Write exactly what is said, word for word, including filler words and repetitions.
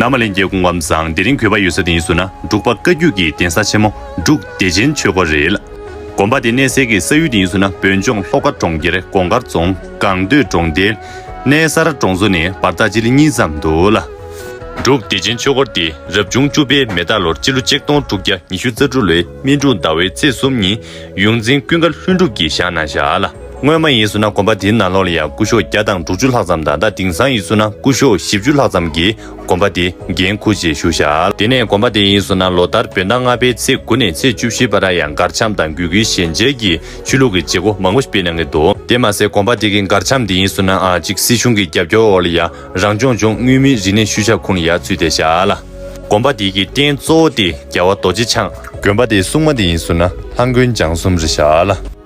རྣམ་པ་ལྷན་རྒྱས་སྐུ་ཁམས་བཟང་། དེ་རིང་གུས་པ་ཡོད་ས་དེ་ཡིན་ཟེར་ན་འབྲུག་པ་བཀའ་བརྒྱུད་ཀྱི་གདན་ས་ཆེན་མོ་འབྲུག་བདེ་ཆེན་ཆོས་སྒར་རེད། དགོན་པ་དེ་གནས་སའི་གི་ས་ཡུལ་དེ་ཡིན་ཟེར་ན་བོད་ལྗོངས་ལྷོ་ཁ་གྲོང་ཁྱེར་གོང་དཀར་རྫོང་སྒང་སྟོད་གྲོང་རྡལ་གནས་གསར་གྲོང་ཚོ་ནས་བར་ཐག་སྤྱི་ལེ་གཉིས་ཙམ་འདུག་ལ། འབྲུག་བདེ་ཆེན་ཆོས་སྒར་དེ་རབ་བྱུང་བཅུ་པའི་མེ་སྟག་ལོར་སྤྱི་ལོ་ཆིག་སྟོང་དྲུག་བརྒྱ་ཉི་ཤུ་རྩ་དྲུག་ལོའི་སྨིན་དྲུག་ཟླ་བའི་ཚེས་གསུམ་ཉིན་ཡོངས་འཛིན་ཀུན་དགའ་ལྷུན་གྲུབ་ཀྱིས་བཞེངས་གནང་བཞག་ལ། སྔོན་མ་ཡིན་ཟེར་ན་དགོན་པ་དེའི་ནང་ལོགས་ལ་ཡང་སྐུ་ཞབས་བརྒྱ་དང་དྲུག་ཅུ་ལྷག་ཙམ་དང་ད་དེང་སང་ཡིན་ཟེར་ན་སྐུ་ཞབས་བཞི་བཅུ་ལྷག་ཙམ་གྱིས་དགོན་པ་དེ་འགན་འཁུར་བྱས་བཞུགས་བཞག་དེ་ནས་དགོན་པ་དེ་ཡིན་ཟེར་ན་ལོ་ལྟར་བོད་ཟླ་ལྔ་པའི་ཚེས་དགུ་ནས་ཚེས་བཅུ་བཞི་བར་ཡང་གར་འཆམ་དང་གུས་བཀུར་ཞལ་མཇལ་གྱི་ཆོས་ལུགས་ཀྱི་བྱེད་སྒོ་མང་པོ་ཞིག་སྤེལ་གནང་གི་འདུག་དེ་མ་ཟད་དགོན་པ་དེ་གི་གར་འཆམ་དེ་ཡིན་ཟེར་ན་ཨ་གཅིག་སྲིད་གཞུང་གི་རྒྱབ་སྐྱོར་འོག་ལ་ཡང་རང་སྐྱོང་ལྗོངས་མངོན་མིན་རིག་གནས་ཤུལ་བཞག་ཁུངས་ལ་ཡང་ཚུད་བསྡད་བཞག་ལ། དགོན་པ་དེ་གི་རྟེན་གཙོ་བོ་དེ་རྒྱལ་བ་རྡོ་རྗེ་འཆང་། དགོན་པ་དེའི་སྲུང་མ་དེ་ཡིན་ཟེར་ན་ལྷ་མགོན་བྱང་སུམ་རེད་བཞག་ལ།